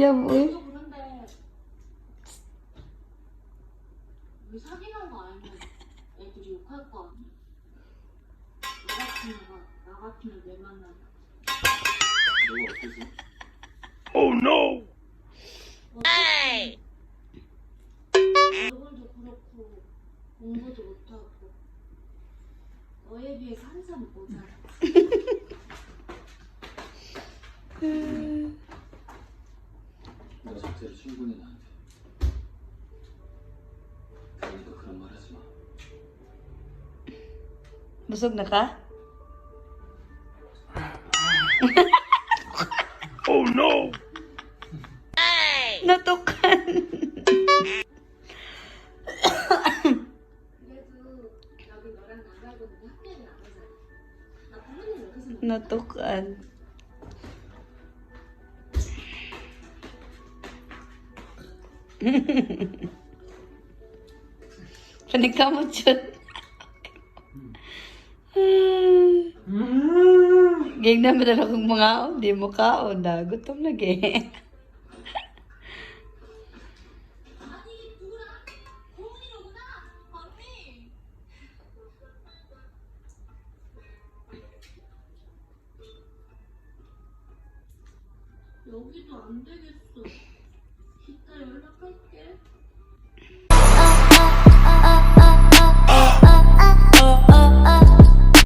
Uyab, uy. 너 그런데 우리 사귀는 거 알면 애들이 욕할 거 아니야? 너 같은 애가 나 같은 애 왜 만나냐? 너가 어때서? 얼굴도 그렇고 공부도 못하고 너에 비해서 한참 모자라. 너 자체를 충분히 나한테. 그러니까 그런 말 하지 마. Busog na ka? Oh no! Natukan. 그래도 여기 너랑 나 말고는 학교에는 안 오잖아. 나 부모님 여기서 만나. Natukan. Panikamot yun. Ging naman na akong mga di mo kaon na. Gutom lagi. 아니 누구랑 고은이로구나 언니. 여기도 안 되겠어.